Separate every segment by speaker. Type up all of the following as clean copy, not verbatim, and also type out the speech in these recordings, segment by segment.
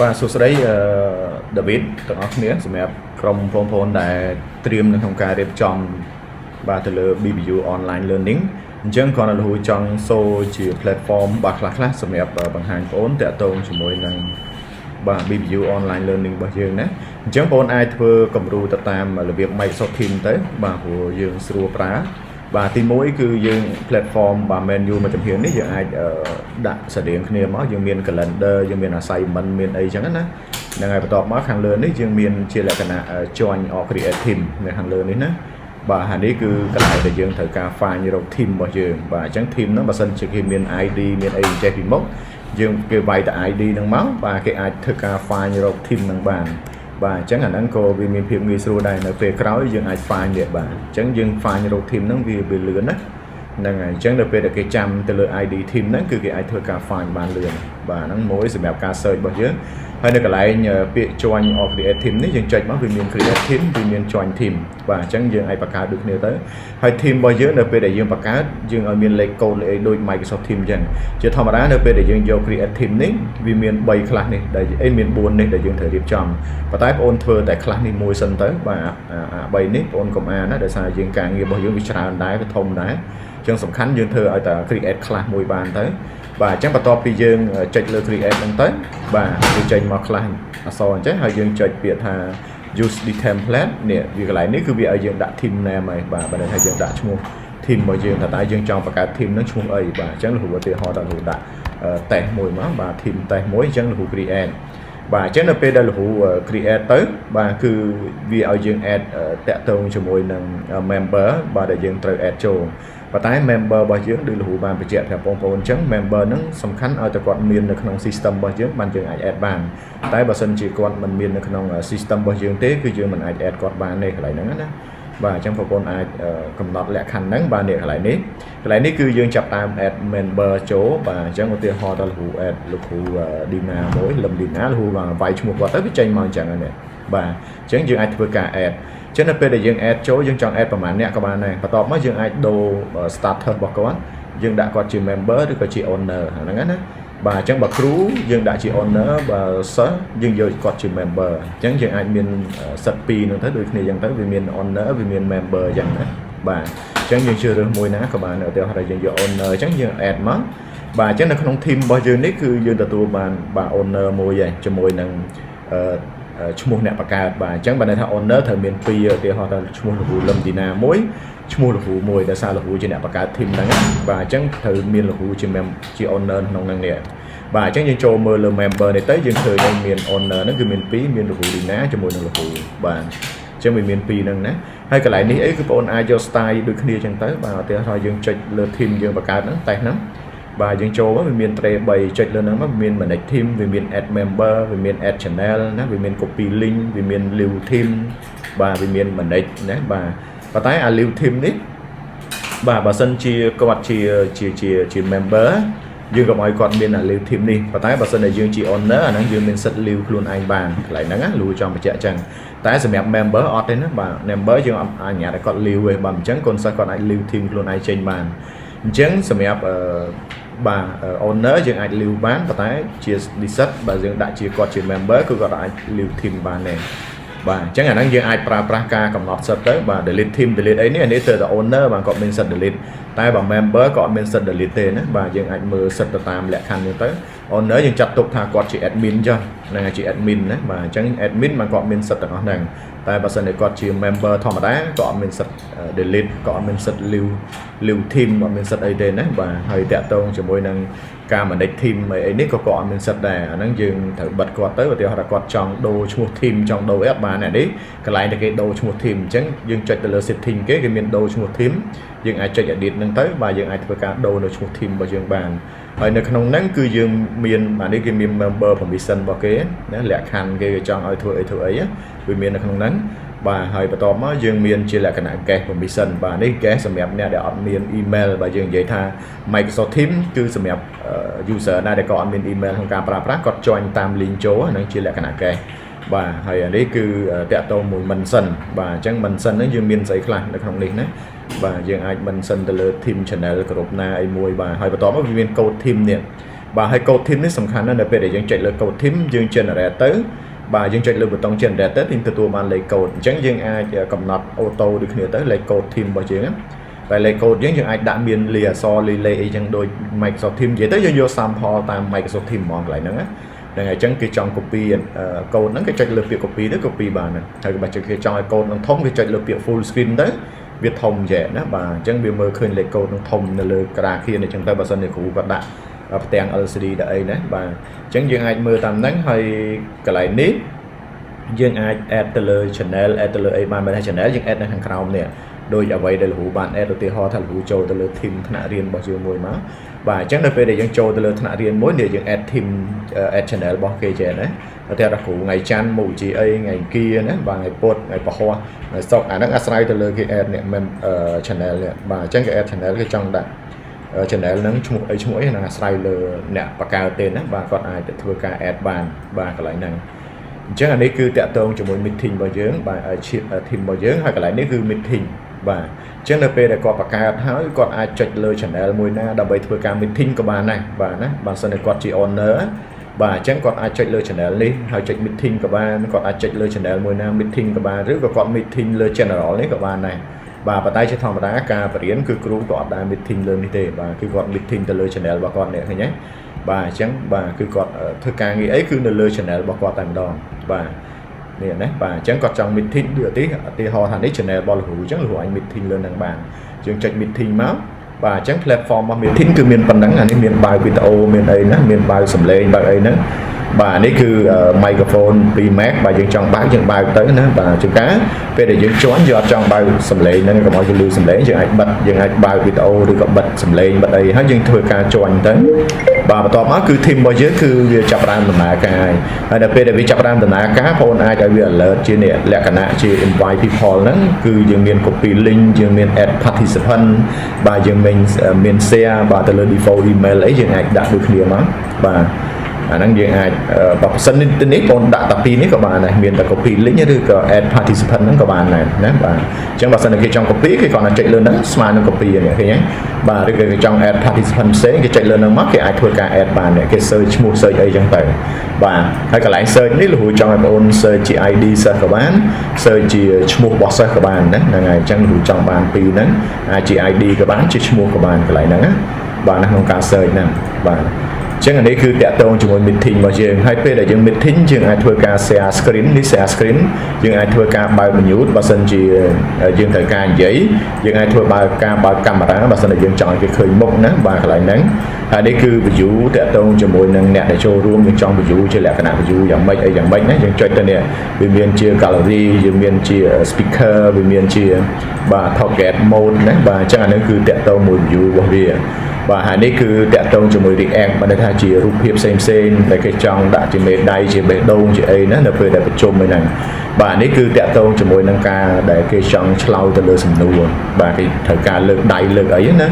Speaker 1: បាទសួស្តីអឺដាវីតទាំងអស់គ្នាសម្រាប់ក្រុមបងប្អូនដែលត្រៀមនៅក្នុងការរៀបចំបាទទៅលើ BBU Online Learning អញ្ចឹងគ្រាន់តែលោកគ្រូចង់សូជា platform បាទខ្លះៗសម្រាប់បង្ហាញបងប្អូនតាក់ទងជាមួយនឹងបាទ BBU Online Learning របស់យើងណាអញ្ចឹងបងប្អូនអាចធ្វើគំរូទៅតាមរបៀប Microsoft Teams ទៅបាទព្រោះយើងស្រួលប្រើបាទទី1គឺយើង platform បាទ menu មួយចំហៀងនេះយើងអាចដាក់ស្រដៀងគ្នាមកយើងមាន calendar យើងមាន assignment មានអីចឹងណាហ្នឹងហើយបន្ទាប់មកខាងលើនេះយើងមានជាលក្ខណៈ join or create team នៅខាងលើនេះណាបាទហើយនេះគឺកន្លែងដែលយើងត្រូវការ find រក team របស់យើងបាទអញ្ចឹង team ហ្នឹងបើសិនជាគេមាន ID មានអីចេះពីមុខយើងគេវាយតែ ID ហ្នឹងមកបាទគេអាចធ្វើការ find រក team ហ្នឹងបានបាទអញ្ចឹងអាហ្នឹងក៏វាមានភាពងាយស្រួលដែរនៅពេលក្រោយយើងអាច find វាបាទអញ្ចឹងយើង find រក team ហ្នឹងវាវាលឿនណាហ្នឹងហើយអញ្ចឹងនៅពេលដែលគេចាំទៅលើ ID team ហ្នឹងគឺគេអាចធ្វើការ find បានលឿនបាទហ្នឹងមួយសម្រាប់ការ search របស់យើងហើយនៅកន្លែងពាក្យ join or create team នេះយើងចុចមកវាមាន create team វាមាន join team បាទអញ្ចឹងយើងអាចបង្កើតដូចគ្នាទៅហើយ team របស់យើងនៅពេលដែលយើងបង្កើតយើងឲ្យមានលេខកូដលេខអីដូច Microsoft Team អញ្ចឹងជាធម្មតានៅពេលដែលយើងយក create team នេះវាមាន3 class នេះដែលអីមាន4នេះដែលយើងត្រូវរៀបចំប៉ុន្តែបងអូនធ្វើតែ class នេះមួយសិនទៅបាទអា3នេះបងអូនកុំអានណាដោយសារយើងការងាររបស់យើងវាច្រើនដែរវាធំដែរចឹងសំខាន់យើងធ្វើឲ្យតែ create class មួយបានទៅបាទអញ្ចឹងបន្ទាប់ពីយើងចុចលើ create ហ្នឹងទៅបាទវាចេញមក class អក្សរអញ្ចឹងហើយយើងចុចពាក្យថា use the template នេះវាកន្លែងនេះគឺវាឲ្យយើងដាក់ team name ហើយបាទបើន័យថាយើងដាក់ឈ្មោះ team របស់យើងថាតើយើងចង់បង្កើត team ហ្នឹងឈ្មោះអីបាទអញ្ចឹងលោកគ្រូឧទាហរណ៍ដល់លោកគ្រូដាក់ test មួយមកបាទ team test មួយអញ្ចឹងលោកគ្រូ create បាទអញ្ចឹងនៅពេលដែលលោកគ្រូ create ទៅបាទគឺវាឲ្យយើង add តាក់ទងជាមួយនឹង member បាទដែលយើងត្រូវ add ចូល ប៉ុន្តែ member របស់យើងដូចលោកគ្រូបានបញ្ជាក់ប្រាប់បងប្អូនអញ្ចឹង member ហ្នឹងសំខាន់ឲ្យតែគាត់មាននៅក្នុង system របស់យើងបានយើងអាច add បានតែបើសិនជាគាត់មិនមាននៅក្នុង system របស់យើងទេគឺយើងមិនអាច add គាត់បានទេកន្លែងហ្នឹងណាបាទអញ្ចឹងបងប្អូនអាចកំណត់លក្ខខណ្ឌហ្នឹងបាទនេះកន្លែងនេះកន្លែងនេះគឺយើងចាប់តាម add member ចូលបាទអញ្ចឹងឧទាហរណ៍ដល់លោកគ្រូ add លោកគ្រូ Dina មួយលឹម Dina លោកគ្រូបាទវាយឈ្មោះគាត់ទៅវាចេញមកអញ្ចឹងហ្នឹងបាទអញ្ចឹងយើងអាចធ្វើការ add ចឹងនៅពេលដែលយើង add ចូលយើងចង់ add ប្រហែលអ្នកក៏បានដែរបន្ទាប់មកយើងអាចដូរ status របស់គាត់យើងដាក់គាត់ជា member ឬក៏ជា owner ហ្នឹងណាបាទអញ្ចឹងបើគ្រូយើងដាក់ជា owner បើសិស្សយើងយកគាត់ជា member អញ្ចឹងយើងអាចមានសិទ្ធពីរហ្នឹងទៅដូចគ្នាអញ្ចឹងទៅវាមាន owner វាមាន member អញ្ចឹងណាបាទអញ្ចឹងយើងជ្រើសរើសមួយណាក៏បានឧទាហរណ៍ថាយើងយក owner អញ្ចឹងយើង add មកបាទអញ្ចឹងនៅក្នុង team របស់យើងនេះគឺយើងទទួលបានបាទ owner មួយហើយជាមួយនឹងអឺឈ្មោះអ្នកបង្កើតបាទអញ្ចឹងបើន័យថា owner ត្រូវមានពីរឧទាហរណ៍ថាឈ្មោះលោកគ្រូលឹមទីណាមួយឈ្មោះលោកគ្រូមួយដោយសារលោកគ្រូជាអ្នកបង្កើត team ហ្នឹងបាទអញ្ចឹងត្រូវមានលោកគ្រូជា mem ជា owner ក្នុងហ្នឹងនេះបាទអញ្ចឹងយើងចូលមើលលើ member នេះទៅយើងឃើញមាន owner ហ្នឹងគឺមាន2មានលោកគ្រូឌីណាជាមួយនឹងលោកគ្រូបាទអញ្ចឹងវាមាន2ហ្នឹងណាហើយកន្លែងនេះអីគឺបងប្អូនអាចយក style ដូចគ្នាអញ្ចឹងទៅបាទឧទាហរណ៍យើងចុចលើ team យើងបង្កើតហ្នឹងតេស្តហ្នឹងបាទយើងចូលមកវាមាន tray 3ចុចលើហ្នឹងមកវាមាន manage team វាមាន add member វាមាន add channel ណាវាមាន copy link វាមាន leave team បាទវាមាន manage ណាបាទប៉ុន្តែអា leave team នេះបាទបើសិនជាគាត់ជាជាជាជា member យើងកុំឲ្យគាត់មានអា leave team នេះប៉ុន្តែបើសិនជាយើងជា owner អាហ្នឹងយើងមានសិទ្ធិ leave ខ្លួនឯងបានកន្លែងហ្នឹងណាលូចង់បញ្ជាក់ចឹងតែសម្រាប់ member អត់ទេណាបាទ member យើងអត់អនុញ្ញាតឲ្យគាត់ leave ទេបាទអញ្ចឹងកូនសិស្សគាត់អាច leave team ខ្លួនឯងចេញបានអញ្ចឹងសម្រាប់អឺបាទ owner យើងអាច leave បានប៉ុន្តែជានិស្សិតបើយើងដាក់ជាគាត់ជា member គឺគាត់អាច leave team បានទេ បាទអញ្ចឹងអាហ្នឹងយើងអាចប្រើប្រាស់ការកំណត់សិទ្ធទៅបាទ delete team delete អីនេះអានេះទៅតែ owner បាទគាត់មានសិទ្ធ delete តែបើ member ក៏អត់មានសិទ្ធ delete ទេណាបាទយើងអាចមើលសិទ្ធទៅតាមលក្ខខណ្ឌហ្នឹងទៅ owner យើងចាត់ទុកថាគាត់ជា admin ចុះហ្នឹងហើយជា admin ណាបាទអញ្ចឹង admin បាទគាត់មានសិទ្ធទាំងអស់ហ្នឹងតែបើសិនជាគាត់ជា member ធម្មតាក៏អត់មានសិទ្ធ delete ក៏អត់មានសិទ្ធ leave leave team អត់មានសិទ្ធអីទេណាបាទហើយតាក់ទងជាមួយនឹងការ manage team អីអីនេះក៏គាត់អត់មានសិទ្ធដែរអាហ្នឹងយើងត្រូវបិទគាត់ទៅឧទាហរណ៍ថាគាត់ចង់ដូរឈ្មោះ team ចង់ដូរអីអត់បានអានេះកន្លែងដែលគេដូរឈ្មោះ team អញ្ចឹងយើងចុចទៅលើ setting គេគេមានដូរឈ្មោះ team យើងអាចចុច edit ហ្នឹងទៅបាទយើងអាចធ្វើការដូរនៅឈ្មោះ team របស់យើងបានហើយនៅក្នុងហ្នឹងគឺយើងមានអានេះគេមាន member permission របស់គេណាលក្ខខណ្ឌគេចង់ឲ្យធ្វើអីធ្វើអីវាមាននៅក្នុងហ្នឹងបាទហើយបន្ទាប់មកយើងមានជាលក្ខណៈ guest permission បាទនេះ guest សម្រាប់អ្នកដែលអត់មាន email បាទយើងនិយាយថា Microsoft Teams គឺសម្រាប់ user ណាដែលគាត់អត់មាន email ក្នុងការប្រើប្រាស់គាត់ join តាម link ចូលហ្នឹងជាលក្ខណៈ guest បាទហើយអានេះគឺតាក់ទងមួយ mention បាទអញ្ចឹង mention ហ្នឹងយើងមានស្អីខ្លះនៅក្នុងនេះណាបាទយើងអាច mention ទៅលើ team channel ក្រុមណាអីមួយបាទហើយបន្ទាប់មកវាមាន code team នេះ បាទហើយកូដ team នេះសំខាន់ណាស់នៅពេលដែលយើងចុចលើ code team យើង generate ទៅបាទយើងចុចលើប៊ូតុង generate ទៅទីទទួលបានលេខកូដអញ្ចឹងយើងអាចកំណត់ auto ដូចគ្នាទៅលេខកូដ team របស់យើងណាតែលេខកូដយើងយើងអាចដាក់មានលាអក្សរលាលេខអីចឹងដូច Microsoft Teams និយាយទៅយើងយក sample តាម Microsoft Teams ហ្មងកន្លែងហ្នឹងណាហ្នឹងហើយអញ្ចឹងគេចង់ copy កូដហ្នឹងគេចុចលើពាក្យ copy ទៅ copy បានហើយបើគេចង់ឲ្យកូដហ្នឹងធំគេចុចលើពាក្យ full screen ទៅវាធំចែណាបាទអញ្ចឹងវាមើលឃើញលេខកូដហ្នឹងធំនៅលើក្តារខៀនអញ្ចឹងទៅបើសិនជាគ្រូគាត់ដាក់ផ្ទាំង LCD ដាក់អីណាបាទអញ្ចឹងយើងអាចមើលតាមហ្នឹងហើយកន្លែងនេះយើងអាច add ទៅលើ channel add ទៅលើអីបានបើថា channel យើង add នៅខាងក្រោមនេះដោយអ្វីដែលលោកគ្រូបាន add ឧទាហរណ៍ថាលោកគ្រូចូលទៅលើ team ថ្នាក់រៀនរបស់យើងមួយមកបាទអញ្ចឹងនៅពេលដែលយើងចូលទៅលើថ្នាក់រៀនមួយនេះយើង add team add channel របស់គេចេះណាឧទាហរណ៍គ្រូថ្ងៃច័ន្ទមុខវិជ្ជាអីថ្ងៃអង្គារណាបាទថ្ងៃពុធថ្ងៃពហុថ្ងៃសុក្រអាហ្នឹងអាស្រ័យទៅលើគេ add អ្នក mem channel នេះបាទអញ្ចឹងគេ add channel គេចង់ដាក់ channel ហ្នឹងឈ្មោះអីឈ្មោះអីហ្នឹងអាស្រ័យលើអ្នកបង្កើតទេណាបាទគាត់អាចទៅធ្វើការ add បានបាទកន្លែងហ្នឹងអញ្ចឹងអានេះគឺតាក់ទងជាមួយ meeting របស់យើងបាទ team របស់យើងហើយកន្លែងនេះគឺ meeting បាទអញ្ចឹងនៅពេលដែលគាត់បង្កើតហើយគាត់អាចចុចលើ channel មួយណាដើម្បីធ្វើការ meeting ក៏បានដែរបាទណាបើសិនជាគាត់ជា owner បាទអញ្ចឹងគាត់អាចចុចលើ channel នេះហើយចុច meeting ក៏បានគាត់អាចចុចលើ channel មួយណា meeting ក៏បានឬក៏គាត់ meeting លើ general នេះក៏បានដែរបាទប៉ុន្តែជាធម្មតាការបរៀនគឺគ្រូក៏អត់ដែល meeting លើនេះទេបាទគឺគាត់ meeting ទៅលើ channel របស់គាត់នេះឃើញទេបាទអញ្ចឹងបាទគឺគាត់ធ្វើការងារអីគឺនៅលើ channel របស់គាត់តែម្ដងបាទនេះណាបាទអញ្ចឹងគាត់ចង់ meeting ដូចឧទាហរណ៍ថានេះ channel របស់លោកគ្រូអញ្ចឹងលោកគ្រូអាច meeting លើនឹងបានយើងចុច meeting មកបាទអញ្ចឹង platform របស់ meeting គឺមានប៉ុណ្ណឹងអានេះមានបើកវីដេអូមានអីណាមានបើកសំឡេងបើកអីហ្នឹងបាទនេះគឺ microphone ពី Mac បាទយើងចង់បើកយើងបើកទៅណាបាទជួនកាលពេលដែលយើងជន់យើងអត់ចង់បើកសំឡេងហ្នឹងកុំឲ្យគេលឺសំឡេងយើងអាចបិទយើងអាចបើកវីដេអូឬក៏បិទសំឡេងបិទអីហើយយើងធ្វើការជន់ទៅបាទបន្ទាប់មកគឺ team របស់យើងគឺវាចាប់ផ្ដើមដំណើរការហើយហើយដល់ពេលដែលវាចាប់ផ្ដើមដំណើរការបងអាចឲ្យវា alert ជានេះលក្ខណៈជា invite people ហ្នឹងគឺយើងមាន copy link យើងមាន add participant បាទយើងមានមាន share បាទទៅលើ default email អីយើងអាចដាក់ដូចគ្នាមកបាទអាហ្នឹងយើងអាចបើប្រសិននេះនេះបងដាក់តែពីរនេះក៏បានដែរមានតែ copy link ឬក៏ add participant ហ្នឹងក៏បានដែរណាបាទអញ្ចឹងបើសិនតែគេចង់ copy គេគ្រាន់តែចុចលើហ្នឹងស្មើនឹង copy នេះឃើញទេបាទឬក៏គេចង់ add participant ផ្សេងគេចុចលើហ្នឹងមកគេអាចធ្វើការ add បានគេ search ឈ្មោះ search អីចឹងទៅបាទហើយកន្លែង search នេះលោកគ្រូចង់ឲ្យបងអូន search ជា ID សិស្សក៏បាន search ជាឈ្មោះរបស់សិស្សក៏បានណាហ្នឹងហើយអញ្ចឹងលោកគ្រូចង់បានពីរហ្នឹងអាចជា ID ក៏បានជាឈ្មោះក៏បានកន្លែងហ្នឹងណាបាទនៅក្នុងការ search ហ្នឹងបាទចឹងអានេះគឺតាក់ទងជាមួយ meeting របស់យើងហើយពេលដែលយើង meeting យើងអាចធ្វើការ share screen នេះ share screen យើងអាចធ្វើការបើក mute បើសិនជាយើងត្រូវការនិយាយយើងអាចធ្វើបើកការបើកកាមេរ៉ាបើសិនជាយើងចង់ឲ្យគេឃើញមុខណាបាទកន្លែងហ្នឹងហើយនេះគឺ view តាក់ទងជាមួយនឹងអ្នកដែលចូលរួមយើងចង់ view ជាលក្ខណៈ view យ៉ាងម៉េចអីយ៉ាងម៉េចណាយើងចុចទៅនេះវាមានជា gallery យើងមានជា speaker វាមានជាបាទ target mode ណាបាទអញ្ចឹងអានេះគឺតាក់ទងមួយ view របស់វាបាទហើយនេះគឺតាក់ទងជាមួយ React បើន័យថាជារូបភាពផ្សេងផ្សេងដែលគេចង់ដាក់ជាមេដៃជាបេះដូងជាអីណានៅពេលដែលប្រជុំឯហ្នឹងបាទនេះគឺតាក់ទងជាមួយនឹងការដែលគេចង់ឆ្លើយទៅលើសំណួរបាទគេត្រូវការលើកដៃលើកអីណា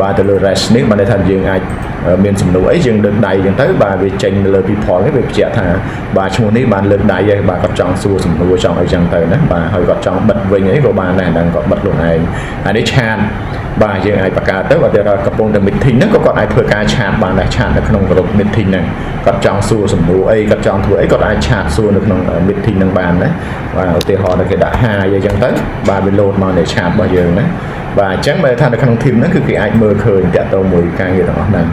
Speaker 1: បាទទៅលើ raise នេះបានន័យថាយើងអាចមានសំណួរអីយើងលើកដៃអញ្ចឹងទៅបាទវាចេញនៅលើ people នេះវាបញ្ជាក់ថាបាទឈ្មោះនេះបានលើកដៃហើយបាទគាត់ចង់សួរសំណួរចង់អីចឹងទៅណាបាទហើយគាត់ចង់បិទវិញអីក៏បានដែរហ្នឹងគាត់បិទខ្លួនឯងហើយនេះ chat បាទយើងអាចបង្កើតទៅបើតែកំពុងតែ meeting ហ្នឹងក៏គាត់អាចធ្វើការ chat បានដែរ chat នៅក្នុងក្រុម meeting ហ្នឹងគាត់ចង់សួរសំណួរអីគាត់ចង់ធ្វើអីគាត់អាច chat សួរនៅក្នុង meeting ហ្នឹងបានណាបាទឧទាហរណ៍គេដាក់ hi អីចឹងទៅបាទវា load មកใน chat របស់យើងណាបាទអញ្ចឹងបើថានៅក្នុង team ហ្នឹងគឺគេអាចមើលឃើញតាក់ទងមួយការងារទាំងអស់ហ្នឹង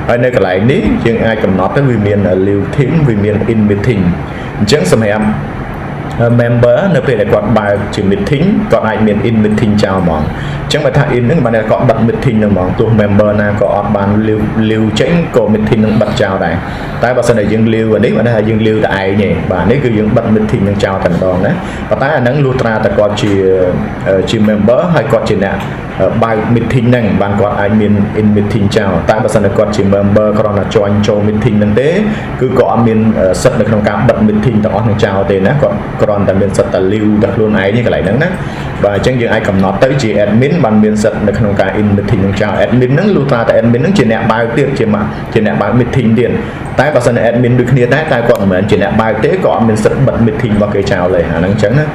Speaker 1: ហើយនៅកន្លែងនេះយើងអាចកំណត់ទៅវាមាន leave team វាមាន end meeting អញ្ចឹងសម្រាប់ member នៅពេលដែលគាត់បើកជា meeting គាត់អាចមាន end meeting ចោលហ្មងអញ្ចឹងបើថា end ហ្នឹងបានគាត់បិទ meeting ហ្នឹងហ្មងទោះ member ណាក៏អត់បាន leave leave ចេញក៏ meeting ហ្នឹងបិទចោលដែរតែបើសិនជាយើង leave អានេះបានថាយើង leave តែឯងទេបាទនេះគឺយើងបិទ meeting ហ្នឹងចោលតែម្ដងណាប៉ុន្តែអាហ្នឹងលុះត្រាតែគាត់ជា member ហើយគាត់ជាអ្នកបើក meeting ហ្នឹងបានគាត់អាចមាន end meeting ចោលតែបើសិនជាគាត់ជា member គ្រាន់តែ join ចូល meeting ហ្នឹងទេគឺក៏អត់មានសិទ្ធិនៅក្នុងការបិទ meeting ទាំងអស់ហ្នឹងចោលទេណាគាត់គ្រាន់តែមានសិទ្ធិតែ leave តែខ្លួនឯងនេះកន្លែងហ្នឹងណាបាទអញ្ចឹងយើងអាចកំណត់ទៅជា admin បានមានសិទ្ធិនៅក្នុងការ end meeting ហ្នឹងចោល admin ហ្នឹងលុះត្រាតែ admin ហ្នឹងជាអ្នកបើកទៀតជាអ្នកបើក meeting ទៀតតែបើសិនជា admin ដូចគ្នាដែរតែគាត់មិនមែនជាអ្នកបើកទេក៏អត់មានសិទ្ធិបិទ meeting របស់គេចោលទេអាហ្នឹងអញ្ចឹងណា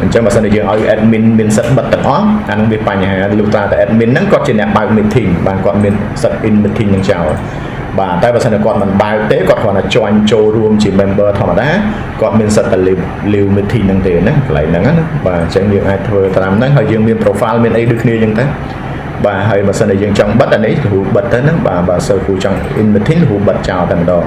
Speaker 1: អញ្ចឹងបើសិនជាយើងឲ្យ admin មានសិទ្ធិបិទទាំងអស់អាហ្នឹងវាបញ្ហាលុះត្រាតែ admin ហ្នឹងគាត់ជាអ្នកបើក meeting បានគាត់មានសិទ្ធិ end meeting ហ្នឹងចោល បាទតែបើសិនជាគាត់មិនបើកទេគាត់គ្រាន់តែ join ចូលរួមជា member ធម្មតាគាត់មានសិទ្ធិតែ leave meeting ហ្នឹងទេណាកន្លែងហ្នឹងណាបាទអញ្ចឹងយើងអាចធ្វើតាមហ្នឹងហើយយើងមាន profile មានអីដូចគ្នាអញ្ចឹងទៅបាទហើយបើសិនជាយើងចង់បិទអានេះគ្រូបិទទៅណាបាទបើសិនគ្រូចង់ end meeting គ្រូបិទចោលតែម្ដង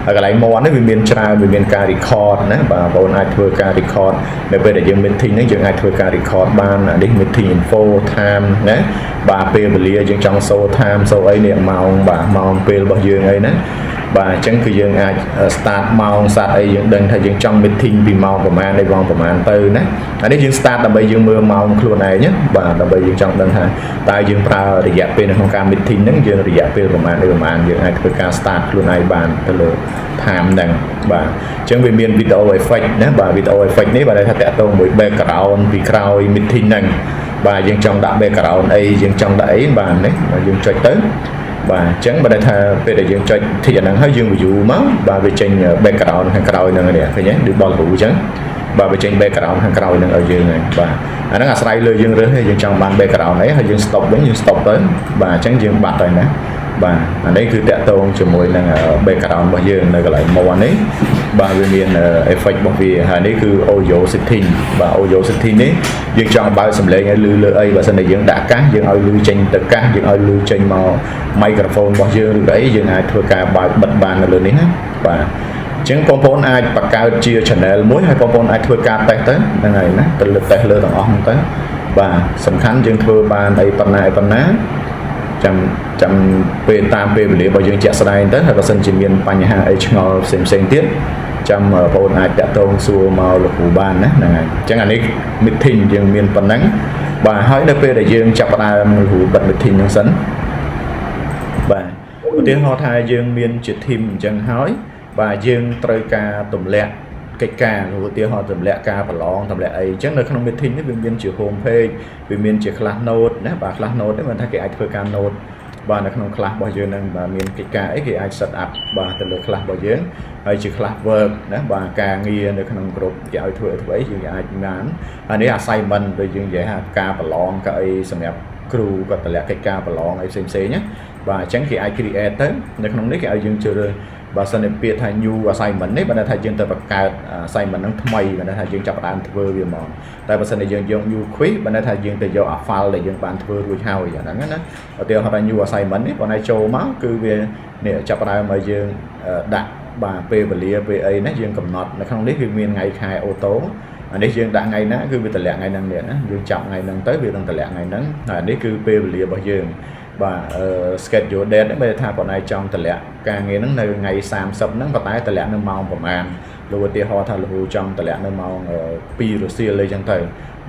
Speaker 1: ហើយកន្លែង more នេះវាមានច្រើនវាមានការ record ណាបាទបងប្អូនអាចធ្វើការ record នៅពេលដែលយើង meeting ហ្នឹងយើងអាចធ្វើការ record បានអានេះ meeting info time ណាបាទពេលវេលាយើងចង់ show time show អីនេះម៉ោងបាទម៉ោងពេលរបស់យើងអីណាបាទអញ្ចឹងគឺយើងអាច start ម៉ោង start អីយើងដឹងថាយើងចង់ meeting ពីម៉ោងប្រហែលដល់ម៉ោងប្រហែលទៅណាអានេះយើង start ដើម្បីយើងមើលម៉ោងខ្លួនឯងណាបាទដើម្បីយើងចង់ដឹងថាតើយើងប្រើរយៈពេលនៅក្នុងការ meeting ហ្នឹងយើងរយៈពេលប្រហែលដល់ប្រហែលយើងអាចធ្វើការ start ខ្លួនឯងបានទៅលើ time ហ្នឹងបាទអញ្ចឹងវាមាន video effect ណាបាទ video effect នេះបាទថាតាក់ទងមួយ background ពីក្រោយ meeting ហ្នឹងបាទយើងចង់ដាក់ background អីយើងចង់ដាក់អីបាទនេះយើងចុចទៅបាទអញ្ចឹងបើថាពេលដែលយើងចុចធីអាហ្នឹងហើយយើង view មកបាទវាចេញ background ខាងក្រោយហ្នឹងនេះឃើញទេដូចបលគ្រូអញ្ចឹងបាទវាចេញ background ខាងក្រោយហ្នឹងឲ្យយើងហើយបាទអាហ្នឹងអាស្រ័យលើយើងរើសទេយើងចង់បាន background អីហើយយើង stop វិញយើង stop ទៅបាទអញ្ចឹងយើងបាត់ហើយណាបាទអានេះគឺតាក់ទងជាមួយនឹង background របស់យើងនៅកន្លែង more នេះបាទវាមាន effect របស់វាហើយនេះគឺ audio setting បាទ audio setting នេះយើងចង់បើកសំឡេងឲ្យឮលើអីបើសិនជាយើងដាក់កាសយើងឲ្យឮចេញទៅកាសយើងឲ្យឮចេញមក microphone របស់យើងឬក៏អីយើងអាចធ្វើការបើកបិទបាននៅលើនេះណាបាទអញ្ចឹងបងប្អូនអាចបង្កើតជា channel មួយហើយបងប្អូនអាចធ្វើការតេស្តទៅហ្នឹងហើយណាទៅលើតេស្តលើទាំងអស់ហ្នឹងទៅបាទសំខាន់យើងធ្វើបានអីប៉ុណ្ណាអីប៉ុណ្ណាចាំចាំពេលតាមពេលវេលារបស់យើងជាក់ស្ដែងទៅហើយបើសិនជាមានបញ្ហាអីឆ្ងល់ផ្សេងផ្សេងទៀតចាំបងប្អូនអាចតាក់ទងសួរមកលោកគ្រូបានណាហ្នឹងហើយអញ្ចឹងអានេះ meeting យើងមានប៉ុណ្ណឹងបាទហើយនៅពេលដែលយើងចាប់ផ្ដើមលោកគ្រូបិទ meeting ហ្នឹងសិនបាទឧទាហរណ៍ថាយើងមានជា team អញ្ចឹងហើយបាទយើងត្រូវការទម្លាក់កិច្ចការឧទាហរណ៍ទម្លាក់ការប្រឡងទម្លាក់អីអញ្ចឹងនៅក្នុង meeting នេះវាមានជា home page វាមានជា class note ណាបាទ class note នេះមានថាគេអាចធ្វើការ note បាទនៅក្នុង class របស់យើងនឹងបាទមានកិច្ចការអីគេអាច set up បាទទៅលើ class របស់យើងហើយជា class work ណាបាទការងារនៅក្នុងក្រុមគេឲ្យធ្វើធ្វើអីយើងអាចបានហើយនេះ assignment ដូចយើងនិយាយថាការប្រឡងក៏អីសម្រាប់គ្រូគាត់តម្លាក់កិច្ចការប្រឡងអីផ្សេងផ្សេងណាបាទអញ្ចឹងគេអាច create ទៅនៅក្នុងនេះគេឲ្យយើងជ្រើសរើសបើសិនជាពាក្យថា new assignment នេះបើថាយើងទៅបង្កើត assignment ហ្នឹងថ្មីបើថាយើងចាប់ផ្ដើមធ្វើវាហ្មងតែបើសិនជាយើងយក new quiz បើថាយើងទៅយកអា file ដែលយើងបានធ្វើរួចហើយអាហ្នឹងណាឧទាហរណ៍ថា new assignment នេះបើណៃចូលមកគឺវានេះចាប់ផ្ដើមឲ្យយើងដាក់បាទពេលវេលាពេលអីណាយើងកំណត់នៅក្នុងនេះវាមានថ្ងៃខែ auto អានេះយើងដាក់ថ្ងៃណាគឺវាតម្លាក់ថ្ងៃហ្នឹងនេះណាយើងចាប់ថ្ងៃហ្នឹងទៅវានឹងតម្លាក់ថ្ងៃហ្នឹងហើយអានេះគឺពេលវេលារបស់យើងបាទអឺ schedule date នេះមានថាបងឯងចង់តម្លាក់ការងារហ្នឹងនៅថ្ងៃ30ហ្នឹងប៉ុន្តែតម្លាក់នៅម៉ោងប្រហែលលោកឧទាហរណ៍ថាលោកចង់តម្លាក់នៅម៉ោង2រសៀលអីចឹងទៅ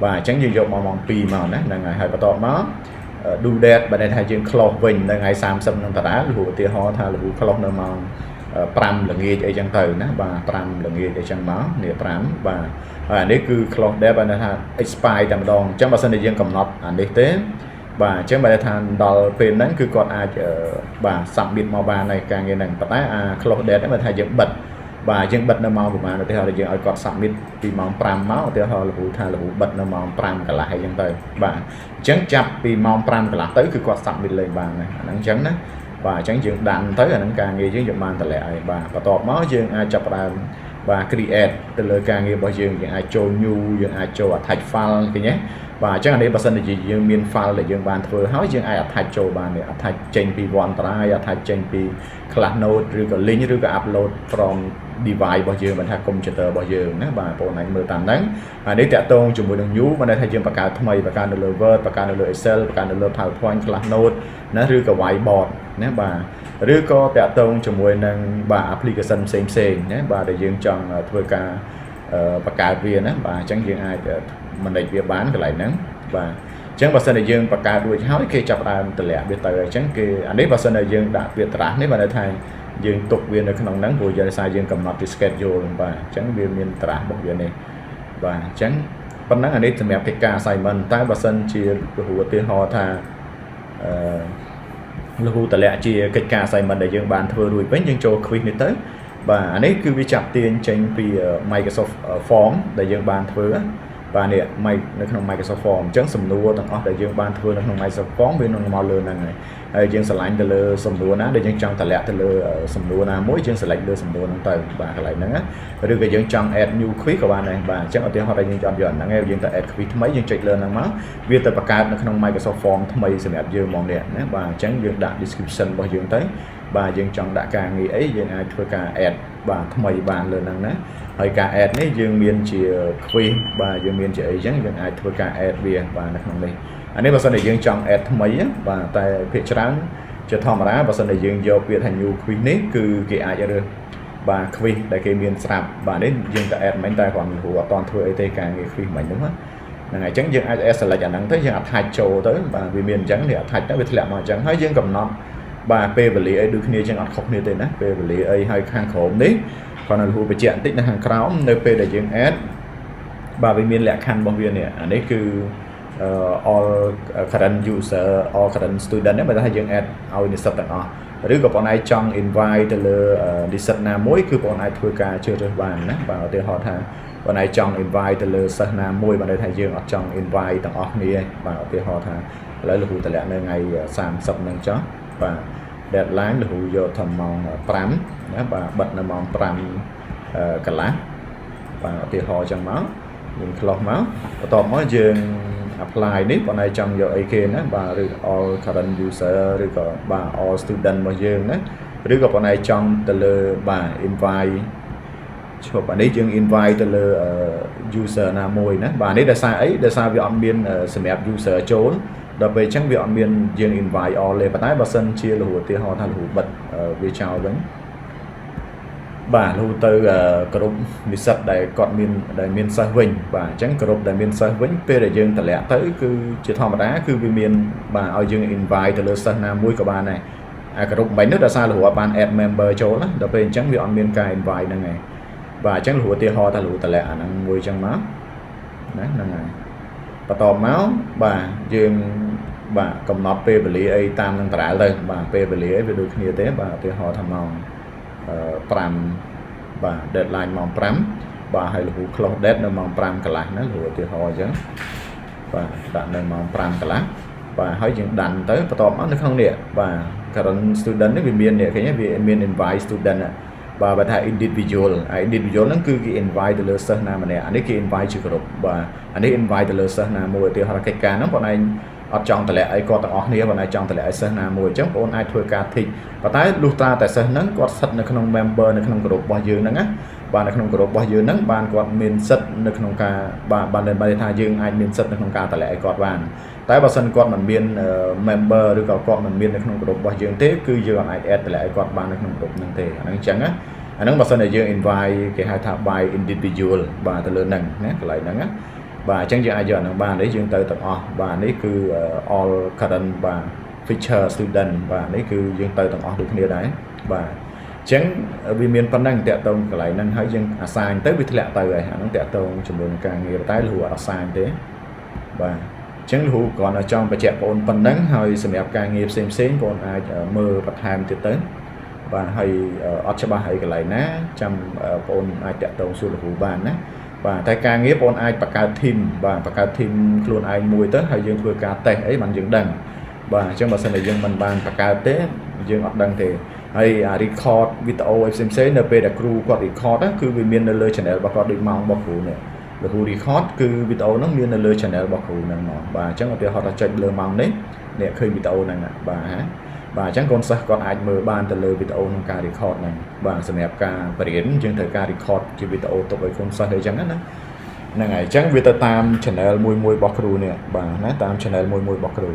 Speaker 1: បាទអញ្ចឹងយើងយកមកម៉ោង2មកណាហ្នឹងហើយហើយបន្ទាប់មក due date បើន័យថាយើង close វិញនៅថ្ងៃ30ហ្នឹងដដែលលោកឧទាហរណ៍ថាលោក close នៅម៉ោង5ល្ងាចអីចឹងទៅណាបាទ5ល្ងាចអីចឹងមកនេះ5បាទហើយអានេះគឺ close date បើន័យថា expire តែម្ដងអញ្ចឹងបើសិនជាយើងកំណត់អានេះទេបាទអញ្ចឹងបើថាដល់ពេលហ្នឹងគឺគាត់អាចបាទ submit មកបានហើយការងារហ្នឹងប៉ុន្តែអា close date ហ្នឹងបើថាយើងបិទបាទយើងបិទនៅម៉ោងប្រហែលឧទាហរណ៍យើងឲ្យគាត់ submit ពីម៉ោង5មកឧទាហរណ៍លោកគ្រូថាលោកគ្រូបិទនៅម៉ោង5កន្លះអីចឹងទៅបាទអញ្ចឹងចាប់ពីម៉ោង5កន្លះទៅគឺគាត់ submit លេងបានហើយអាហ្នឹងអញ្ចឹងណាបាទអញ្ចឹងយើងដាន់ទៅអាហ្នឹងការងារយើងយើងបានតម្លាក់ហើយបាទបន្ទាប់មកយើងអាចចាប់ផ្ដើមបាទ create ទៅលើការងាររបស់យើងយើងអាចចូល new យើងអាចចូល attach file ឃើញទេបាទអញ្ចឹងអានេះបើសិនជាយើងមាន file ដែលយើងបានធ្វើហើយយើងអាច attach ចូលបាននេះ attach ចេញពី OneDrive attach ចេញពី class note ឬក៏ link ឬក៏ upload from device របស់យើងមិនថា computer របស់យើងណាបាទបងប្អូនអាចមើលតាមហ្នឹងហើយនេះតាក់ទងជាមួយនឹង new មានន័យថាយើងបង្កើតថ្មីបង្កើតនៅលើ Word បង្កើតនៅលើ Excel បង្កើតនៅលើ PowerPoint class note ណាឬក៏ whiteboard ណាបាទឬក៏តាក់ទងជាមួយនឹងបាទ application ផ្សេងផ្សេងណាបាទដែលយើងចង់ធ្វើការបង្កើតវាណាបាទអញ្ចឹងយើងអាច manage វាបានកន្លែងហ្នឹងបាទអញ្ចឹងបើសិនជាយើងបង្កើតរួចហើយគេចាប់ផ្ដើមតម្លាក់វាទៅអញ្ចឹងគេអានេះបើសិនជាយើងដាក់វា draft នេះបើន័យថាយើងទុកវានៅក្នុងហ្នឹងព្រោះយើងសារយើងកំណត់ពី schedule បាទអញ្ចឹងវាមាន draft របស់វានេះបាទអញ្ចឹងប៉ុណ្ណឹងអានេះសម្រាប់កិច្ចការ assignment តែបើសិនជាគ្រូឧទាហរណ៍ថាអឺលោកគ្រូតម្លាក់ជាកិច្ចការ assignment ដែលយើងបានធ្វើរួចវិញយើងចូល quiz នេះទៅបាទអានេះគឺវាចាប់ទាញចេញពី Microsoft Form ដែលយើងបានធ្វើបាទនេះនៅក្នុង Microsoft Form អញ្ចឹងសំណួរទាំងអស់ដែលយើងបានធ្វើនៅក្នុង Microsoft Form វានឹងមកលើហ្នឹងហើយ ហើយយើងស្រឡាញ់ទៅលើសំណួរណាដែលយើងចង់តម្លាក់ទៅលើសំណួរណាមួយយើង select លើសំណួរហ្នឹងទៅបាទកន្លែងហ្នឹងណាឬក៏យើងចង់ add new quiz ក៏បានដែរបាទអញ្ចឹងឧទាហរណ៍ថាយើងចង់យកអាហ្នឹងឯងយើងទៅ add quiz ថ្មីយើងចុចលើហ្នឹងមកវាទៅបង្កើតនៅក្នុង Microsoft Form ថ្មីសម្រាប់យើងហ្មងនេះណាបាទអញ្ចឹងយើងដាក់ description របស់យើងទៅបាទយើងចង់ដាក់ការងារអីយើងអាចធ្វើការ add បាទថ្មីបានលើហ្នឹងណាហើយការ add នេះយើងមានជា quiz បាទយើងមានជាអីចឹងយើងអាចធ្វើការ add វាបាទនៅក្នុងនេះអានេះបើសិនជាយើងចង់ add ថ្មីបាទតែភាគច្រើនជាធម្មតាបើសិនជាយើងយកពាក្យថា new quiz នេះគឺគេអាចរើសបាទ quiz ដែលគេមានស្រាប់បាទនេះយើងទៅ add មិញតែគ្រាន់គ្រូអត់តន់ធ្វើអីទេការងារ quiz មិញហ្នឹងណាហ្នឹងហើយអញ្ចឹងយើងអាច add select អាហ្នឹងទៅយើង attach ចូលទៅបាទវាមានអញ្ចឹងនេះ attach ទៅវាធ្លាក់មកអញ្ចឹងហើយយើងកំណត់បាទពេលវេលាអីដូចគ្នាចឹងអត់ខុសគ្នាទេណាពេលវេលាអីហើយខាងក្រោមនេះគាត់នៅលហូបញ្ជាក់បន្តិចនៅខាងក្រោមនៅពេលដែលយើង add បាទវាមានលក្ខខណ្ឌរបស់វានេះអានេះគឺ all current user, all current student ហ្នឹងបើថាយើង add ឲ្យនិស្សិតទាំងអស់ឬក៏បងឯងចង់ invite ទៅលើនិស្សិតណាមួយគឺបងឯងធ្វើការជ្រើសរើសបានណាបាទឧទាហរណ៍ថាបងឯងចង់ invite ទៅលើសិស្សណាមួយបើន័យថាយើងអត់ចង់ invite ទាំងអស់គ្នាទេបាទឧទាហរណ៍ថាឥឡូវលោកគ្រូតម្លាក់នៅថ្ងៃ30ហ្នឹងចុះបាទ deadline លោកគ្រូយកថាម៉ោង5ណាបាទបិទនៅម៉ោង5កន្លះបាទឧទាហរណ៍ចឹងមកយើង close មកបន្ទាប់មកយើង apply នេះបងឯងចង់យកអីគេណាបាទឬ all current user ឬក៏បាទ all student របស់យើងណាឬក៏បងឯងចង់ទៅលើបាទ invite ឈប់អានេះយើង invite ទៅលើ user ណាមួយណាបាទនេះដោយសារអីដោយសារវាអត់មានសម្រាប់ user ចូលដល់ពេលអញ្ចឹងវាអត់មានយើង invite all ទេប៉ុន្តែបើសិនជាលហូឧទាហរណ៍ថាលហូបិទវាចោលវិញបាទលុះទៅក្រុមនិស្សិតដែលគាត់មានដែលមានសិស្សវិញបាទអញ្ចឹងក្រុមដែលមានសិស្សវិញពេលដែលយើងតម្លាក់ទៅគឺជាធម្មតាគឺវាមានបាទឲ្យយើង invite ទៅលើសិស្សណាមួយក៏បានដែរអាក្រុមមិញនោះដោយសារលហូអត់បាន add member ចូលណាដល់ពេលអញ្ចឹងវាអត់មានការ invite ហ្នឹងឯងបាទអញ្ចឹងលហូឧទាហរណ៍ថាលហូតម្លាក់អាហ្នឹងមួយអញ្ចឹងមកណាហ្នឹងហើយបន្តមកបាទយើងបាទកំណត់ពេលវេលាអីតាមនឹងតារាលទៅបាទពេលវេលាអីវាដូចគ្នាទេបាទឧទាហរណ៍ថាម៉ោង5បាទ deadline ម៉ោង5បាទហើយលហូ close date នៅម៉ោង5កន្លះណាលហូឧទាហរណ៍អញ្ចឹងបាទដាក់នៅម៉ោង5កន្លះបាទហើយយើង done ទៅបន្ទាប់មកនៅក្នុងនេះបាទ current student នេះវាមាននេះឃើញទេវាមាន invite student បាទបើថា individual អា individual ហ្នឹងគឺគេ invite ទៅលើសិស្សណាម្នាក់អានេះគេ invite ជាក្រុមបាទអានេះ invite ទៅលើសិស្សណាមួយឧទាហរណ៍កិច្ចការហ្នឹងបងឯងអត់ចង់តម្លាក់ឲ្យគាត់ទាំងអស់គ្នាបងឯងចង់តម្លាក់ឲ្យសិស្សណាមួយអញ្ចឹងបងអាចធ្វើការ tick ប៉ុន្តែលុះត្រាតែសិស្សហ្នឹងគាត់ស្ថិតនៅក្នុង member នៅក្នុងក្រុមរបស់យើងហ្នឹងណាបាទនៅក្នុងក្រុមរបស់យើងហ្នឹងបានគាត់មានសិទ្ធិនៅក្នុងការបាទបានន័យថាយើងអាចមានសិទ្ធិនៅក្នុងការតម្លាក់ឲ្យគាត់បានតែបើសិនគាត់មិនមាន member ឬក៏គាត់មិនមាននៅក្នុងក្រុមរបស់យើងទេគឺយើងអាច add តម្លាក់ឲ្យគាត់បាននៅក្នុងក្រុមហ្នឹងទេអាហ្នឹងអញ្ចឹងណាអាហ្នឹងបើសិនជាយើង invite គេហៅថា by individual បាទទៅលើហ្នឹងណាកន្លែងហ្នឹងណាបាទអញ្ចឹងយើងអាចយកអាហ្នឹងបាននេះយើងទៅទាំងអស់បាទនេះគឺ all current បាទ future student បាទនេះគឺយើងទៅទាំងអស់ដូចគ្នាដែរបាទអញ្ចឹងវាមានប៉ុណ្ណឹងតាក់ទងកន្លែងហ្នឹងហើយយើង assign ទៅវាធ្លាក់ទៅហើយអាហ្នឹងតាក់ទងជាមួយនឹងការងារតែលហូអត់ assign ទេបាទអញ្ចឹងលហូគ្រាន់តែចង់បញ្ជាក់បងអូនប៉ុណ្ណឹងហើយសម្រាប់ការងារផ្សេងផ្សេងបងអូនអាចមើលបន្ថែមទៀតទៅបាទហើយអត់ច្បាស់អីកន្លែងណាចាំបងអូនអាចតាក់ទងសួរលហូបានណាបាទតែការងារបងអាចបង្កើត team បាទបង្កើត team ខ្លួនឯងមួយទៅហើយយើងធ្វើការតេស្តអីបានយើងដឹងបាទអញ្ចឹងបើសិនជាយើងមិនបានបង្កើតទេយើងអត់ដឹងទេហើយអា record វីដេអូអីផ្សេងផ្សេងនៅពេលដែលគ្រូគាត់ record គឺវាមាននៅលើ channel របស់គាត់ដូចម៉ោងរបស់គ្រូនេះលោកគ្រូ record គឺវីដេអូហ្នឹងមាននៅលើ channel របស់គ្រូហ្នឹងមកបាទអញ្ចឹងឧទាហរណ៍ថាចុចលើម៉ោងនេះអ្នកឃើញវីដេអូហ្នឹងបាទហ៎បាទអញ្ចឹងកូនសិស្សគាត់អាចមើលបានទៅលើវីដេអូក្នុងការ record ហ្នឹងបាទសម្រាប់ការបរៀនយើងត្រូវការ record ជាវីដេអូទុកឲ្យកូនសិស្សអីចឹងណាហ្នឹងហើយអញ្ចឹងវាទៅតាម channel មួយមួយរបស់គ្រូនេះបាទណាតាម channel មួយមួយរបស់គ្រូ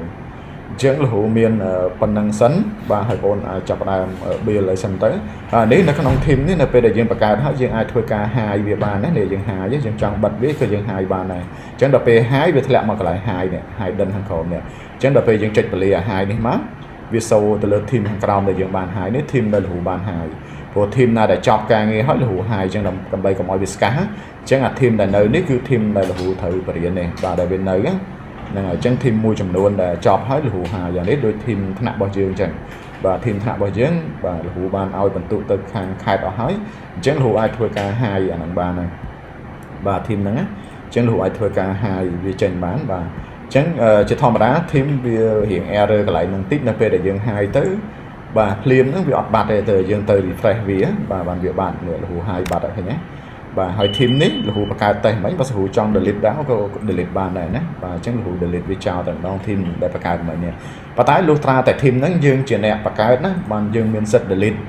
Speaker 1: អញ្ចឹងលហូមានប៉ុណ្ណឹងសិនបាទហើយបងអាចចាប់ផ្ដើម build ឲ្យសិនទៅហើយនេះនៅក្នុង team នេះនៅពេលដែលយើងបង្កើតហើយយើងអាចធ្វើការ hide វាបានណានេះយើង hide យើងចង់បិទវាគឺយើង hide បានដែរអញ្ចឹងដល់ពេល hide វាធ្លាក់មកកន្លែង hide នេះ hidden ខាងក្រោមនេះអញ្ចឹងដល់ពេលយើងចុចពលា hide នេះមកវាសូទៅលើ team ខាងក្រោមដែលយើងបាន hide នេះ team ដែលលហូបាន hide ព្រោះ team ណាដែលចប់ការងារហើយលហូ hide អញ្ចឹងដើម្បីកុំឲ្យវាស្កាសអញ្ចឹងអា team ដែលនៅនេះគឺ team ដែលលហូត្រូវបរៀននេះបាទដែលវានៅហ្នឹងហើយអញ្ចឹង team មួយចំនួនដែលចប់ហើយលហូ hide យ៉ាងនេះដូច team ថ្នាក់របស់យើងអញ្ចឹងបាទ team ថ្នាក់របស់យើងបាទលហូបានឲ្យបន្ទុកទៅខាងខេត្តអស់ហើយអញ្ចឹងលហូអាចធ្វើការ hide អាហ្នឹងបានហើយបាទ team ហ្នឹងណាអញ្ចឹងលហូអាចធ្វើការ hide វាចេញបានបាទអញ្ចឹង ចឹងជាធម្មតា team វារៀង error កន្លែងហ្នឹងតិចនៅពេលដែលយើង hide ទៅបាទភ្លាមហ្នឹងវាអត់បាត់ទេទៅយើងទៅ refresh វាបាទបានវាបាត់នេះលហូ hide បាត់ហើយឃើញទេបាទហើយ team នេះលហូបង្កើតតេស្តមិញបើស្រួលចង់ delete ដែរក៏ delete បានដែរណាបាទអញ្ចឹងលហូ delete វាចោលតែម្ដង team ដែលបង្កើតមិញនេះប៉ុន្តែលុះត្រាតែ team ហ្នឹងយើងជាអ្នកបង្កើតណាបានយើងមានសិទ្ធិ delete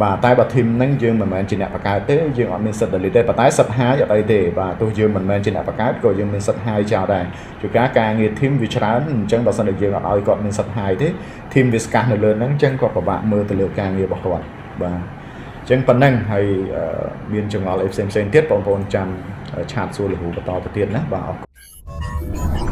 Speaker 1: បាទតែបើ team ហ្នឹងយើងមិនមែនជាអ្នកបង្កើតទេយើងអត់មានសិទ្ធិ delete ទេប៉ុន្តែសិទ្ធិ hide អត់អីទេបាទទោះយើងមិនមែនជាអ្នកបង្កើតក៏យើងមានសិទ្ធិ hide ចោលដែរជួនកាលការងារ team វាច្រើនអញ្ចឹងបើសិនជាយើងអត់ឲ្យគាត់មានសិទ្ធិ hide ទេ team វាស្កាសនៅលើហ្នឹងអញ្ចឹងគាត់ពិបាកមើលទៅលើការងាររបស់គាត់បាទអញ្ចឹងប៉ុណ្ណឹងហើយមានចម្ងល់អីផ្សេងផ្សេងទៀតបងប្អូនចាំ chat សួរលហូបន្តទៅទៀតណាបាទអរគុណ។